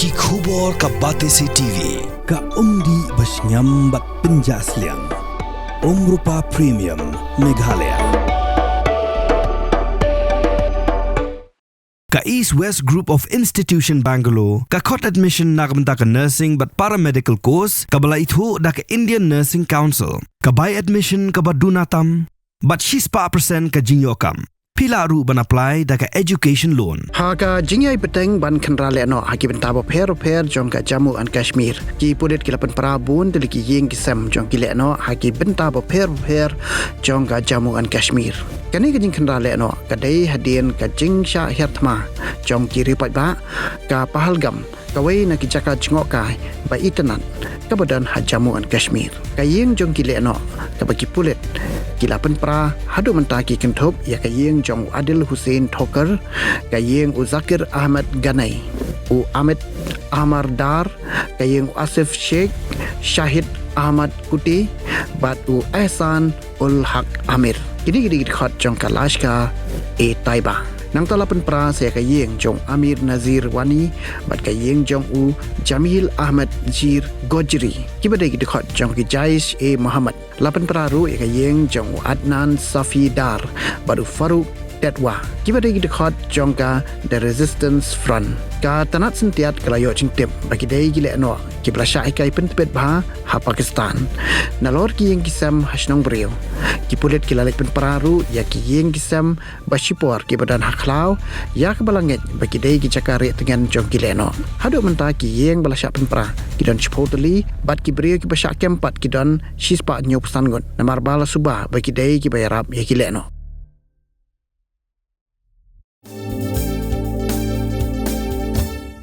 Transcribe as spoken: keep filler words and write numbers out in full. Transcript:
Ki khubor ka Batesi T V, ka umdih ba shngiam bad pynjah sliang. Umrupa Premium, Meghalaya. Ka East West Group of Institution Bangalore ka khot admission na ka bynta ka nursing bad paramedical course kaba la ithuh da ka Indian Nursing Council. Ka bai admission kaba duna tam bad shispah percent ka jingïoh kam. Phi lah ruh ban apply da ka education loan. Ha ka jingïai bteng ban khynra lehnoh ha ki bynta bapher bapher jong ka Jammu and Kashmir, ki pulit ki la pynpra bun tylli ki ïing ki sem jong ki lehnoh ha ki bynta bapher bapher jong ka Jammu and Kashmir. Kane ka jingkhynra lehnoh ka dei hadien ka jingshah hiar thma jong ki riewpaidbah ka Pahalgam, kawei na ki jaka jngohkai ba itynnad kaba don ha Jammu and Kashmir. Ka ïing jong ki lehnoh kaba ki pulit ki la pynpra haduh mynta ki kynthup ïa ka ïing jong u Adil Hussain Thokar, ka ïing u Zakir Ahmed Ganai, u Amit Ahmar Dar, ka ïing u Asif Sheikh, Shahid Ahmad Kuti bad u Ehsan ul Haq Amir. Kine ki dei ki dkhot jong ka Lashkar-e-Taiba. Nangta la pynpra sa ïa ka ïing jong Amir Nazir Wani bad ka ïing jong u Jamil Ahmed Jir Gojri, kiba dei ki dkhot jong ki Jaish-e-Mohammed. La pynpra ruh ïa ka ïing jong u Adnan Safi Dar bad u Farouk Tetwa, kiba dei ki dkhot jong ka The Resistance Front. Ka tnat syntiat ka la ïoh jingtip ba ki dei ki lehnoh kiba la shah hikai pyntbit bha ha Pakistan. Nalor ki ïing ki sem ha shnong briew, ki pulit ki la leit pynpra ruh ïa ki ïing ki sem ba shipor kiba don ha khlaw, ïa kaba la ngeit ba ki dei ki jaka rieh tngen jong ki lehnoh. Haduh mynta ki ïing ba la shah pynpra ki don shiphew tylli bad ki briew kiba shah kem pat ki don shispah hynñiewphew san ngut, namar ba la suba ba ki dei kiba ïarap ïa ki lehnoh.